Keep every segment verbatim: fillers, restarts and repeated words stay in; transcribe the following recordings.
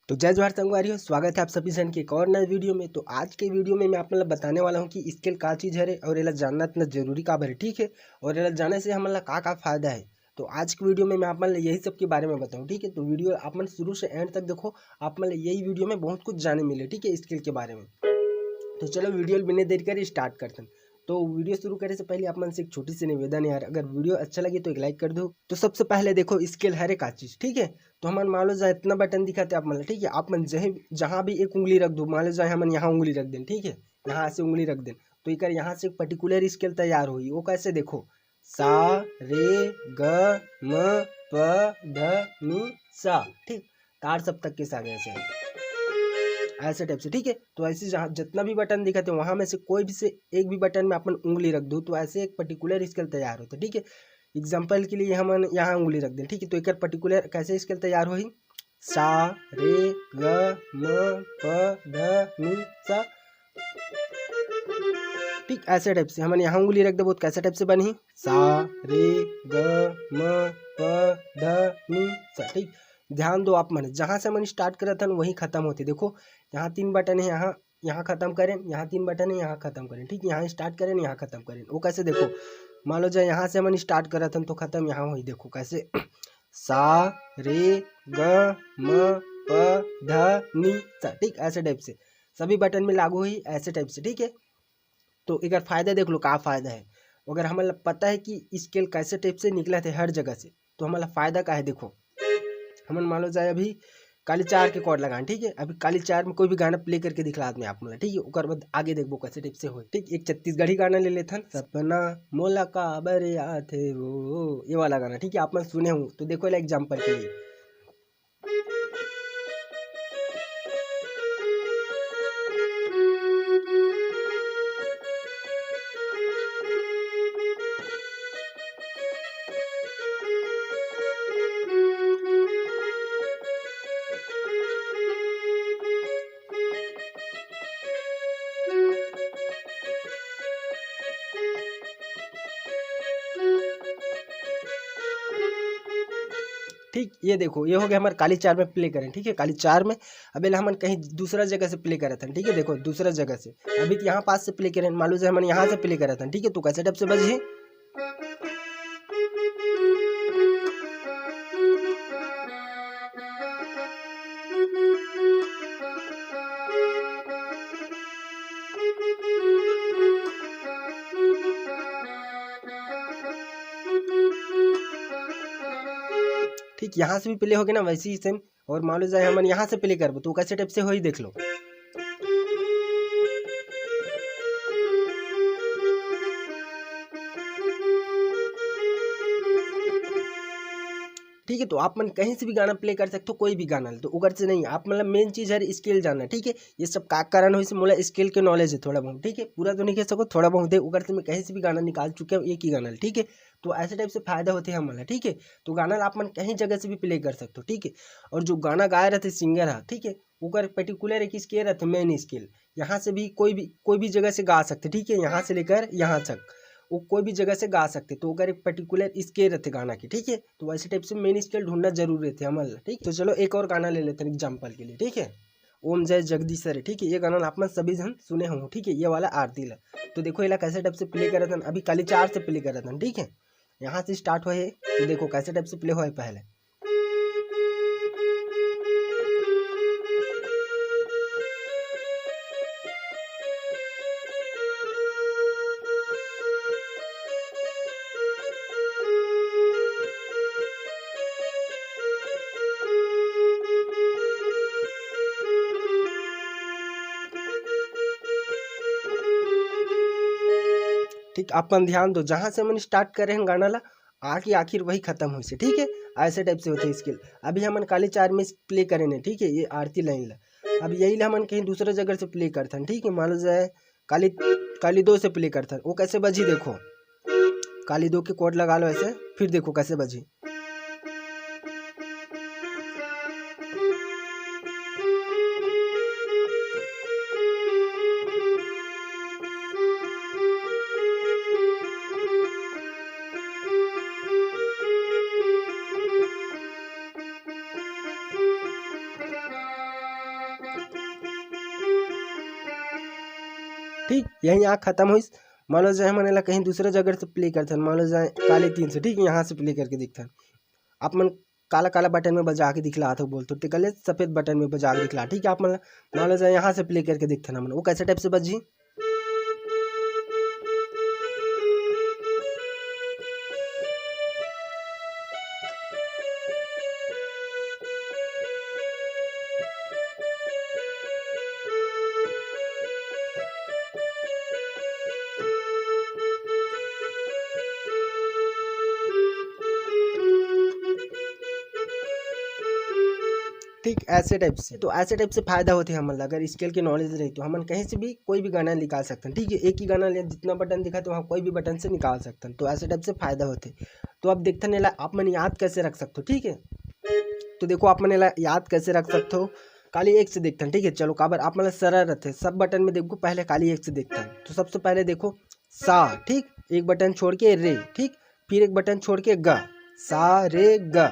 तो जय जोहार संगवारी हो, स्वागत है आप सभी जन के एक और नए वीडियो में। तो आज के वीडियो में मैं आप मन ला बताने वाला हूँ कि स्केल का चीज़ हरे और एला जानना इतना जरूरी काबर है, ठीक है, और एला जाने से हमन ला का का फायदा है। तो आज के वीडियो में मैं आप मन ला यही सब के बारे में बताऊँ, ठीक है। तो वीडियो आप मन शुरू से एंड तक देखो, आप मन ला यही वीडियो में बहुत कुछ जाने मिले, ठीक है, स्केल के बारे में। तो चलो वीडियो बिना देर करे स्टार्ट करथन। तो वीडियो शुरू करे से पहले आप मन से एक छोटी सी निवेदन है यार, अगर वीडियो अच्छा लगे तो एक लाइक कर दो। तो सबसे पहले देखो स्केल हरे का चीज़, ठीक है। तो हमन मान लो जहाँ इतना बटन दिखाते आप मन ला, ठीक है, आप मन जहे जहाँ भी एक उंगली रख दो, मान लो जहाँ हमन यहाँ उंगली रख देन, ठीक है, यहाँ से उंगली रख देन, तो एकर यहाँ से एक पर्टिकुलर स्केल तैयार होही। वो कैसे देखो, सा, रे, ग, म, प, ध, नी, सा, ठीक, तार सप्तक के साथ ऐसे, ऐसे टाइप से, ठीक है। तो ऐसे जहाँ जितना भी बटन दिखाते हैं वहाँ में से कोई भी से एक भी बटन में अपन उंगली रख दो तो ऐसे एक पर्टिकुलर स्केल तैयार होता है, ठीक है। एग्जाम्पल के लिए हमन यहाँ उंगली रख दें, ठीक है, तो एक पर्टिकुलर कैसे स्केल तैयार होही, सा, रे, ग, म, प, ध, नी, सा, ठीक ऐसे टाइप से हमन यहाँ उंगली रख देबो तो कैसे टाइप से बनही, सा, रे, ग, म, प, ध, नी, सा, ठीक। ध्यान दो आप मन, जहाँ से हमन स्टार्ट करत हन वहीं खत्म होते। देखो यहाँ तीन बटन है, यहाँ यहाँ खत्म करें, यहाँ तीन बटन है, यहाँ खत्म करें, ठीक, यहाँ स्टार्ट करें, यहाँ खत्म करें। वो कैसे देखो, मान लो जाए यहाँ से हमन स्टार्ट करत हन तो खत्म यहाँ होही। देखो कैसे, सा, रे, ग, म, प, ध, नी, सा, ठीक, ऐसे टाइप से सभी बटन में लागू होही, ऐसे टाइप से, ठीक है। तो एकर फायदा देख लो, का फायदा है। अगर हमन ला पता है कि स्केल कैसे टाइप से निकलत है हर जगह से, तो हमन ला फायदा का है। देखो हमन मान लो जाए अभी काली चार के कॉर्ड लगान, ठीक है। अभी काली चार में कोई भी गाना प्ले करके दिखला दे आप मन ला, ठीक है, ओकर बाद आगे देखबो कैसे टाइप से होए, ठीक। एक छत्तीसगढ़ी गाना ले लेथन, सपना मोला काबर आथे वो, ये वाला गाना, ठीक है, आप मन सुने हो तो देखो एला एग्जाम्पल के लिए। ठीक, ये देखो, ये हो गया हमारे काली चार में प्ले करें, ठीक है, काली चार में। अब एला हमन कहीं दूसरा जगह से प्ले करत हन, ठीक है, देखो दूसरा जगह से, अभी तो यहाँ पास से प्ले करें, मान लो जे हमन यहाँ से प्ले करत हन, ठीक है, तो कैसे टाइप से बजही। ठीक, यहाँ से भी प्ले हो गया ना, वैसे ही सेम। और मान लो जाए हमन यहाँ से प्ले करबो तो कैसे टाइप से होही, देख लो। ठीक है, तो आप मन कहीं से भी गाना प्ले कर सकते हो, कोई भी गाना। तो ओकर से नहीं, आप मतलब मेन चीज़ है स्केल जानना, ठीक है। ये सब का कारण होइसे, मोला स्केल के नॉलेज है थोड़ा बहुत, ठीक है, पूरा तो नहीं कह सको, थोड़ा बहुत है। ओकर से मैं कहीं से भी गाना निकाल चुके हूँ, एक ही गाना, ठीक है। तो ऐसे टाइप से फायदा होते हैं हमन ला, ठीक है। तो गाना ला आप मन कहीं जगह से भी प्ले कर सकते हो, ठीक है। और जो गाना गाए रहते सिंगर हा, ठीक है, ओकर पर्टिकुलर एक स्केल रहते, मेन स्केल। यहाँ से भी कोई भी, कोई भी जगह से गा सकते, ठीक है, यहाँ से लेकर यहाँ तक वो कोई भी जगह से गा सकते। तो ओकर एक पर्टिकुलर स्केल रहते गाना के, ठीक है। तो वैसे टाइप से मेन स्केल ढूंढना जरूरी रहते हमन ला, ठीक। तो चलो एक और गाना ले लेते हैं एग्जाम्पल के लिए, ठीक है। ओम जय जगदीश हरे, ठीक है, ये गाना आप मन सभी जन सुने होंगे, ठीक है, ये वाला आरती ला। तो देखो एला कैसे टाइप से प्ले करत हन, अभी काली चार से प्ले करत हन, ठीक है, यहाँ से स्टार्ट होए हे। तो देखो कैसे टाइप से प्ले होए पहले। ठीक, अपन ध्यान दो, जहाँ से हमन स्टार्ट करे हैं गाना ला, आके आखिर वही खत्म होइसे, ठीक है। ऐसे टाइप से होते स्केल। अभी हमन काली चार में प्ले करे ने, ठीक है, ये आरती लाइन ला। अब यही ला हमन कहीं दूसरा जगह से प्ले करथन, ठीक है। मान लो जाए काली, काली दो से प्ले करथन, वो कैसे बजी देखो, काली दो के कॉर्ड लगा लो ऐसे, फिर देखो कैसे बजी। ठीक, यही यहाँ खत्म होइस। मान लो जाए हमन एला कहीं दूसरा जगह से प्ले करथन, मान लो जाए काली तीन से, ठीक, यहाँ से प्ले करके देखथन। आप मन काला काला बटन में बजा के दिखलात हो बोलथो, तेकर ले सफेद बटन में बजा के दिखला, ठीक है। आप मन मान लो जाए यहाँ से प्ले करके देखथन हमन, वो कैसे टाइप से बजही। ठीक, ऐसे टाइप से, तो ऐसे टाइप से फायदा होथे हमन ला। अगर स्केल के नॉलेज रही तो हमन कहीं से भी कोई भी गाना निकाल सकथन, ठीक है। एक ही गाना ले जितना बटन दिखा तो वहाँ कोई भी बटन से निकाल सकथन, तो ऐसे टाइप से फायदा होथे। तो अब देखथन एला आप मन याद कैसे रख सकथो, ठीक है। तो देखो आप मन एला याद कैसे रख सकथो, काली एक से देखथन, ठीक है। चलो काबर आप मन ला सरल रथे, सब बटन में देखो पहले काली एक से देखथन। तो सबसे पहले देखो सा, ठीक, एक बटन छोड़ के रे, ठीक, फिर एक बटन छोड़ के ग, सा रे ग,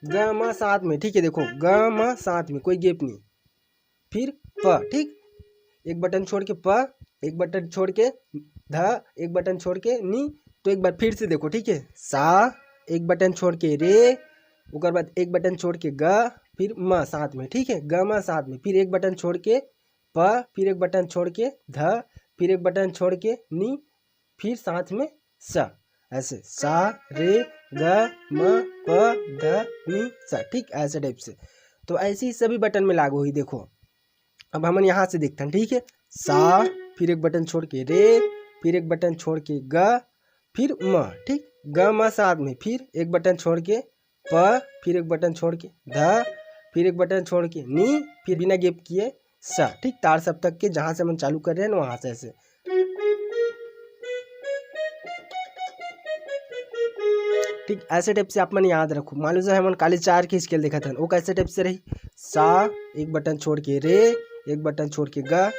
ग म साथ में, ठीक है। देखो ग म साथ में, कोई गैप नहीं, फिर प, ठीक, एक बटन छोड़ के प, एक बटन छोड़ के ध, एक बटन छोड़ के नी। तो एक बार फिर से देखो, ठीक है, सा, एक बटन छोड़ के रे, ओकर बाद एक बटन छोड़ के ग, फिर म साथ में, ठीक है, ग म साथ में, फिर एक बटन छोड़ के प, फिर एक बटन छोड़ के ध, फिर एक बटन छोड़ के नी, फिर साथ में स, ऐसे सा रे ग म प ध नी स, ठीक, ऐसे टाइप से। तो ऐसे ही सभी बटन में लागू होही। देखो अब हमन यहाँ से देखथन, ठीक है, सा, फिर एक बटन छोड़ के रे, फिर एक बटन छोड़ के ग, फिर म, ठीक, ग म साथ में, फिर एक बटन छोड़ के प, फिर एक बटन छोड़ के ध, फिर एक बटन छोड़ के नी, फिर बिना गैप किए स, ठीक, तार सप्तक के जहाँ से हमन चालू कर रहे हैं ना, वहाँ से ऐसे। ठीक, ऐसे टाइप से आप मन याद रखो। मान लो जैसे हमन काली चार के स्केल देखत हन, वो कैसे टाइप से रही, सा, एक बटन छोड़ के रे, एक बटन छोड़ के ग,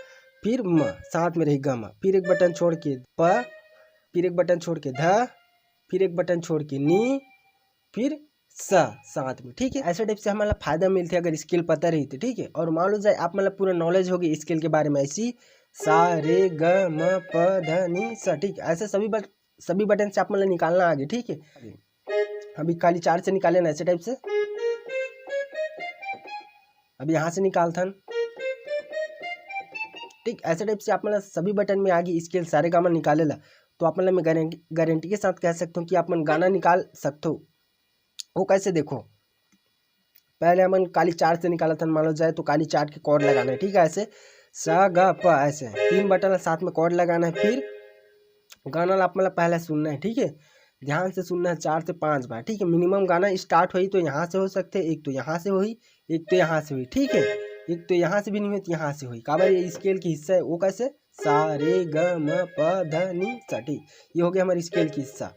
फिर म, साथ में रही ग म, फिर एक बटन छोड़ के प, फिर एक बटन छोड़ के ध, फिर एक बटन छोड़ के नी, फिर स साथ में, ठीक है। ऐसे टाइप से हमन ला फायदा मिलथे अगर स्केल पता रही तो, ठीक है। और मान लो जाए आप मन ला पूरा नॉलेज होगी स्केल के बारे में, ऐसी सा रे ग म प ध नी स, ठीक है। ऐसे सभी बट-, सभी बटन से आप मन ला निकालना आगे, ठीक है। अभी खाली चार से निकाले ना, ऐसे टाइप से। अब यहाँ से निकालथन, ठीक, ऐसे टाइप से आप मन ला सभी बटन में आगे स्केल सारे गामा निकाले ला। तो आप मन ला मैं गारंटी, गारंटी के साथ कह सकता हूँ कि आप मन गाना निकाल सकते हो। वो कैसे, देखो, पहले हमन काली चार से निकालत हन, मान लो जाए तो काली चार के कॉर्ड लगाना है, ठीक है। ऐसे स ग प, ऐसे तीन बटन साथ में कॉर्ड लगाना है। फिर गाना ला आप मन ला पहले सुनना है, ठीक है, ध्यान से सुनना है, चार से पाँच बार, ठीक है। मिनिमम गाना स्टार्ट होई तो यहाँ से हो सकते, एक तो यहाँ से होई, एक तो यहाँ से होई, ठीक है, एक तो यहाँ से भी नहीं होई तो यहाँ से होई। काबर ये स्केल के हिस्सा है, वो कैसे, सा रे ग म प ध नी स, ठीक, ये हो गया हमारे स्केल के हिस्सा।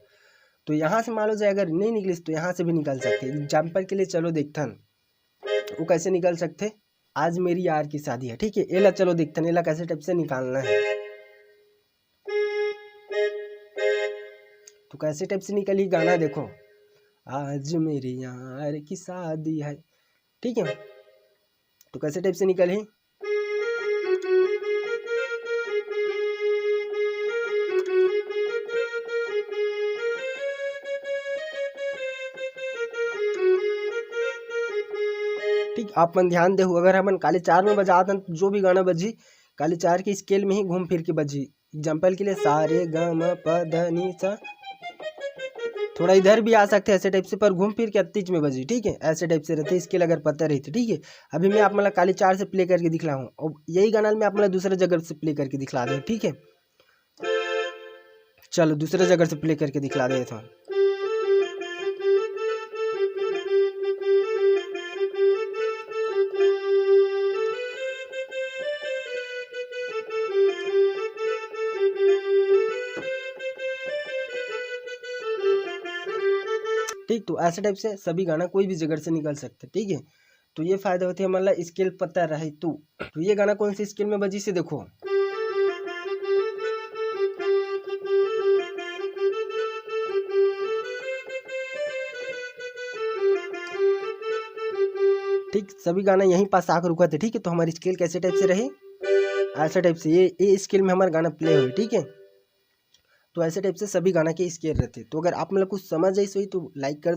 तो यहाँ से मान लो जाए अगर नहीं निकलिस तो यहाँ से भी निकल सकते। एग्जाम्पल के लिए चलो देखथन वो कैसे निकल सकते, आज मेरी यार की शादी है, ठीक है। एला चलो देखथन, एला कैसे टाइप से निकालना है। तो कैसे टाइप से निकली गाना, देखो, आज मेरी यार की शादी है, ठीक है। तो कैसे टाइप से निकली, ठीक, आप मन ध्यान देहू, अगर हमन काली चार में बजात हन, तो जो भी गाना बजी, काली चार के स्केल में ही घूम फिर के बजी। एग्जाम्पल के लिए सा रे ग म प ध नी स, थोड़ा इधर भी आ सकते हैं ऐसे टाइप से, पर घूम फिर के अत्तीच में बजी, ठीक है। ऐसे टाइप से रहते, स्केल अगर पता रही तो, ठीक है। अभी मैं आप मन ला काली चार से प्ले करके दिखला हूँ, और यही गाना मैं आप मन ला दूसरा जगह से प्ले करके दिखला दें, ठीक है। चलो दूसरा जगह से प्ले करके दिखला दें थोड़ा। ठीक, तो ऐसे टाइप से सभी गाना कोई भी जगह से निकल सकते, ठीक है। तो ये फायदा होते हैं, मतलब स्केल पता रहे तो। तो ये गाना कौन से स्केल में बजी से देखो, ठीक, सभी गाना यहीं पास आकर रुका थे, ठीक है। तो हमारी स्केल कैसे टाइप से रही, ऐसा टाइप से ये ये स्केल में हमारा गाना प्ले होए, ठीक है। तो ऐसे टाइप से सभी गाना के स्केल रहते। तो अगर आप मतलब कुछ समझ आइस होही तो लाइक कर